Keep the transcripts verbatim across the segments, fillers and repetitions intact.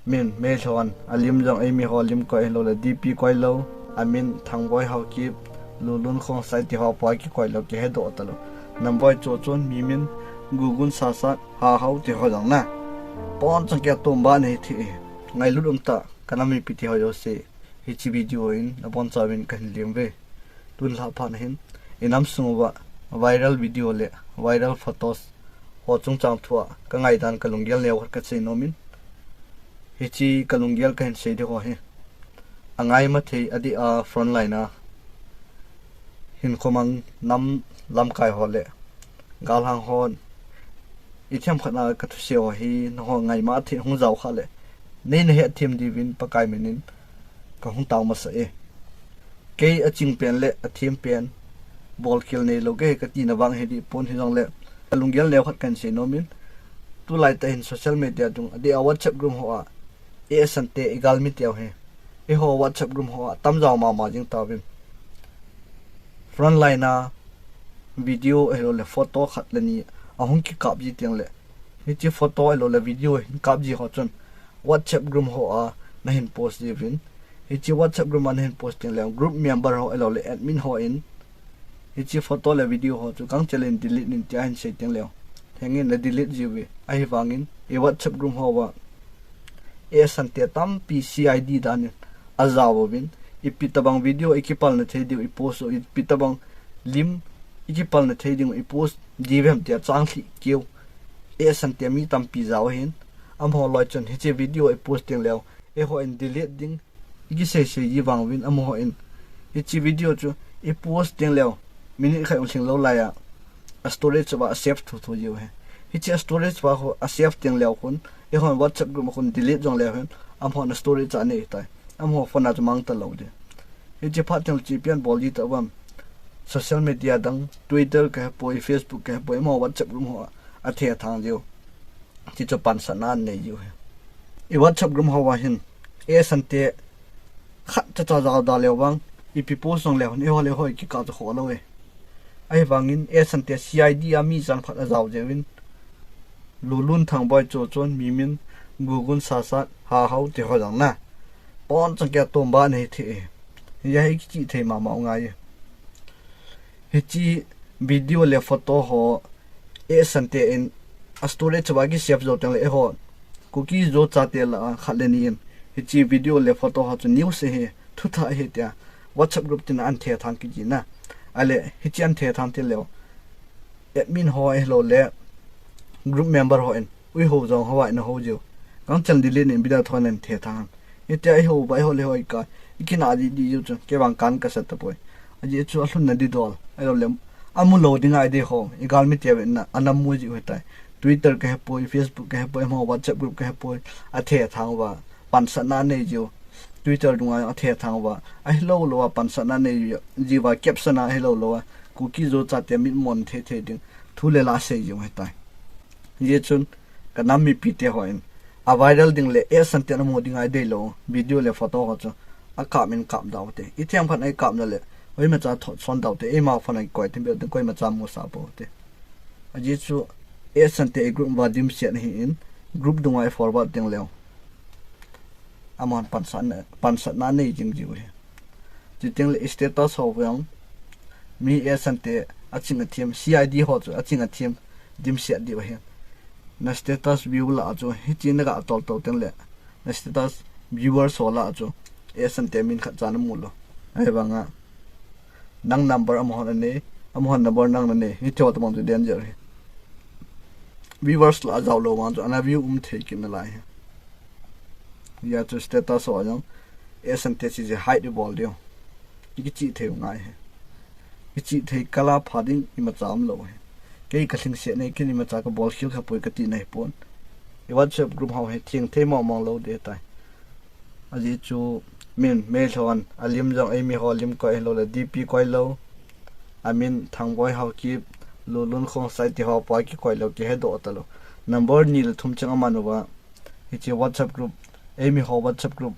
Min, meilhon, alim jong eimi ho lim koi hilou le, D P koi lou, amin Thangboi Haokip, Lulun Khongsai ti ho pa kikoi lou, kihedoh talou. Number chu chun mi min, Gugun Sasat, Hahao ti ho jong na. Pon chang kia tumba nei thi. Ngailut um tah, ka nam mipi ti ho jouse. Hiche video in, abonchauvin kahin lem uve. Tun lha phat hin, i nam sung uva viral video le viral photos ho chungchang thua ka ngaidan ka lunggel neo khat ka seinom in, hiche ka lunggel kahin sei ding ho hi, angai mathei adeh a frontline a hinkho mang nam lamkai ho le galhang hon i themkhat na ka thusei ho hi nangho ngai mathei hung jao kha le, nei na hetthem diuvin Pakai min in ka hung tao masa e. Kei aching pen le athem pen, bolkhel neilou kei ka tina vang hi dih pon hijongle, ka lunggel neo khat kahin seinom in, tulai tah hin social media dung adeh a WhatsApp group ho a, e asante i galmi teu hi, eiho WhatsApp group ho a tamjao mama jing tauvin. Frontline a video ahilou le photo khat le ni ahung kikap ji teng le, hiche photo ahilou le video hin kap ji ho chun WhatsApp group ho a nahin post ji uvin. Hiche WhatsApp group a nahin post teng le group member ho ahilou le admin ho in hiche photo le video ho chu kangchel in delete in tia hin sei teng le, hengin na delete ji uve. Ahivangin i WhatsApp group ho a e asante tampi C I D dan in ajao uvin, ipi tabang video i kipalna thei diu i post u, ipi tabang lim i kipalna thei diu i post ji uvem tia chang lhi keu. E asante mi tampi jao hin, amaho loi chun hiche video i post teng le, eiho in delete ding i kisei sei ji vang uvin amaho in, hiche video chu i post teng le, minute khat jong lhing lou lai a, a storage uva a save thuthu ji u hi. Hiche a storage uva ho a save teng le khun, eihon WhatsApp group a khun delete jong le hin, amahon a storage a nei tai. Amaho phone a chu mang talou ding. Hiche phat teng le hiche pen bol ji tauvam. Social media dang, Twitter kahepoi, Facebook kahepoi, amaho WhatsApp group ho a athethang ji u. Hiche chu pansatna anei ji u hi. I WhatsApp group ho a hin, e asante khat chacha jao da leu vang, ipi post jong le hin, eiho le eiho i kikah chu khoh lou e. Ahivangin e asante C I D a mi chan khat ajao ji uvin, Lulun Thangboi chu chun mi min, Gugun Sasat, Hahao ti ho jong na. Pon chang kia tumba nei thi e. Hia hi kichih thei mama u ngai e. Hiche video le photo ho e asante in a storage uva kisave jou teng le eiho Kuki-Zo chate lah a khat le ni in hiche video le photo ho chu news ahi, thutha ahi tia WhatsApp group tin a ahin thethang kit ji na. Ahile hiche ahin thethang teng le admin ho ahilou le group member ho in, ui ho jong ho a in a ho ji u. Gangchel delete in video thon in thethang. Hitia eiho uva eiho le eiho i kah, i kinah didi ji u chu, kei vang kan kasa tapoi. Ajeh chu alhunna didol ahilou le, amu lou ding a i dei ho, i galmi teu in a, ana mu ji u hitai. Twitter kahepoi, Facebook kahepoi, amaho WhatsApp group kahepoi, athethang uva, pansatna anei ji u. Twitter dunga athethang uva, ahilou lou a pansatna anei ji uva, caption a ahilou lou a, Kuki-Zo chate mitmu thei thei ding thu le la asei ji u hitai. Hijeh chun, ka nam mipi te ho in, a viral ding le e asante in amu ding a i dei lou video le photo ho chu akap in kap dau te. I themkhat a i kap na le, hoimacha thot son dau te, eima phone a kikoi thim beh ding, koimacha musah pou te. Ajeh chu e asante i group uva dimset ahin, group dunga i forward ding leu, amahon pansatna, pansatna nei jing ji u hi. Chuteng le status ho vang, mi e asante aching athem, C I D ho chu aching athem dimset diu ahi. Na status view lah a chu hiche na ga tol tol teng le, na status viewers ho lah a chu e asante min khat cha na mu lou. Ahivanga nang number amahon anei, amahon number nang nanei, hiche ho tabang chu danger ahi. Viewers lah a jao lou vang chu ana view um thei kit nalai ahi. Hia chu status ho jong, e asante chu hide i bol diu. I kichih thei u ngai hi. I chih thei kal a pha ding imacha um lou hi. Kei ka lhingset nei, kei imacha ka bolkhel kha poi ka tina hi pon. I WhatsApp group ho hi theng thei mong mong lou ding tai. Ajeh chu min, meilhon, alim jong eimi ho lim koi hilou le, D P koi lou. Amin Thangboi Haokip, Lulun Khongsai ti ho pa kikoi lou, kihedoh talou. Number ni le thum chang aman uva. Hiche WhatsApp group, eimi ho WhatsApp group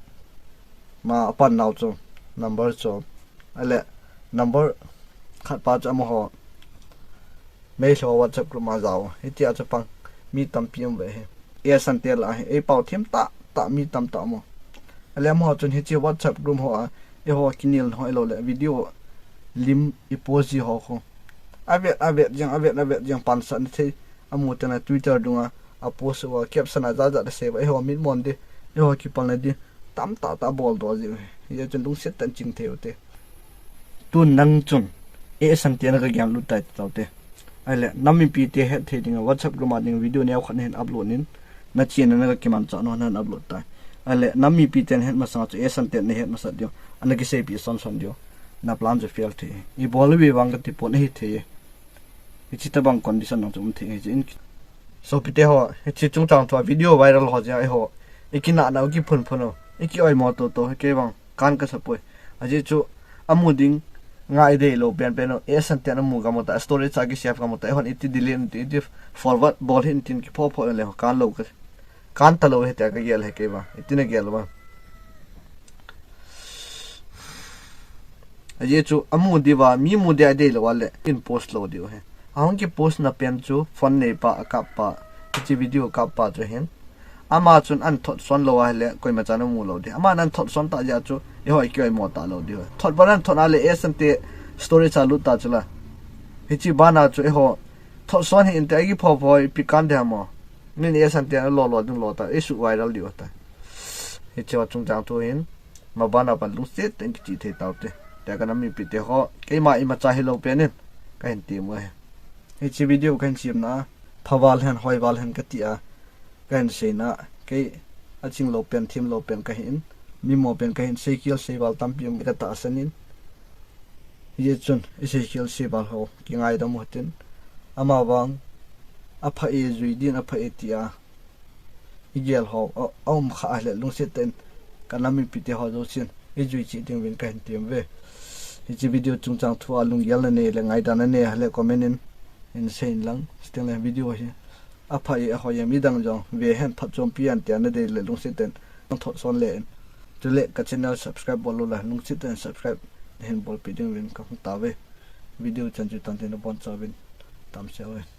ma apan nau chu, number chu. Ahile, number khat pa chu amaho, meilhou WhatsApp group ma jao. Hitia chu pang, mi tampi um ve hi. E asante lah hi, ei pao thim tah. tah mi tamtah mo. Ale amaho chun hiche WhatsApp group hoa eiho kinel ho ilou le video lim i post ji ho khu avet avet jeng, avet avet jeng, pansatna thei amu teng le Twitter dunga a post uva caption a jat jat asei uva, eiho mitmo na di, eiho kipalna di tamtah tah abol doh ji u ahi. Hijeh chun lungset tah in ching thei u hite. Tun nang chun, eh, Sante, na ka gel lut tai, tao te. Ahile, nam mipi te het thei dinga WhatsApp group a ding video neo khat na hin upload in, na channel na ka kimanchah nau na hin upload tai. Ahile, nam mipi ten het masang chu, eh, Sante na het masat diu, ana kiseipi son son diu. Na plan chu fail thei. I bol ve vang ka ti pon ahi thei. Hiche tabang condition nang chu um thei ngai chu in. Sopite ho, hiche chungchang thua video viral ho jeh a eiho i kinah nau, i kiphun phun u, i ki oimo to to, kei vang kan ka sa poi. Ajeh chu amu ding ngai deilou pen pen u, eh, Sante na mu gam u ta, storage a ki save gam u ta, eihon iti delete, iti, iti forward bol hih in tin kipho pho le kan lou ka, kan talou ahi tia ka gel ahi kei vang, iti na gel u vang. Ajeh chu amu diuva, mi mu dia deilou a le in post lou diu ahi. Ahung ki post na pen chu phone neipa a kap pa, hiche video kap pa chu hin. Ama chun an thot son lou ahile koima chan amu lou di. Ama nan thot son ta jeh chu eiho i ki oimo talou diu ahi. Thot ban an thot na le, eh, Sante storage a lut ta chu la. Hiche bana chu eiho thot son hih in te, i kipho pho i pi kan de mo. Nin, eh, Sante na lo lo ding lo ta, i su viral diu ta. Hiche ho chungchang thu hin, maban a pan lungset tah in kichih thei tau te. Tia ka nam mipi te ho, keima imacha hilou pen in ka hin ti mo ahi. Hiche video ka hin semna a, pha val hen, hoi val hen ka ti a, ka hin seina, kei aching lou pen, thim lou pen ka hin, mimo pen ka hin, seikhel seival tampi um ka tahsan in. Hijeh chun, i seikhel seival ho kingaidam u hitin. Ama vang, apha e jui din, apha e ti a i gel ho, a, a um kha ahile lungset tah in ka nam mipi te ho jousen i jui cheh ding uvin ka hin ti uve. Hiche video chungchang thu a lunggel na nei le ngaidan na nei ahile comment in, in sei in lang. Chuteng le video hi apha e, ahoi em, i dang jong ve hen, phatchompi hen tia na dei le lungset tah in nang thot son le in. Chule ka channel subscribe bol lou le lungset tah in subscribe na hin bolpi ding uvin ka hung tao ve. Video chan chu tan tin na bon chauvin tam se uve.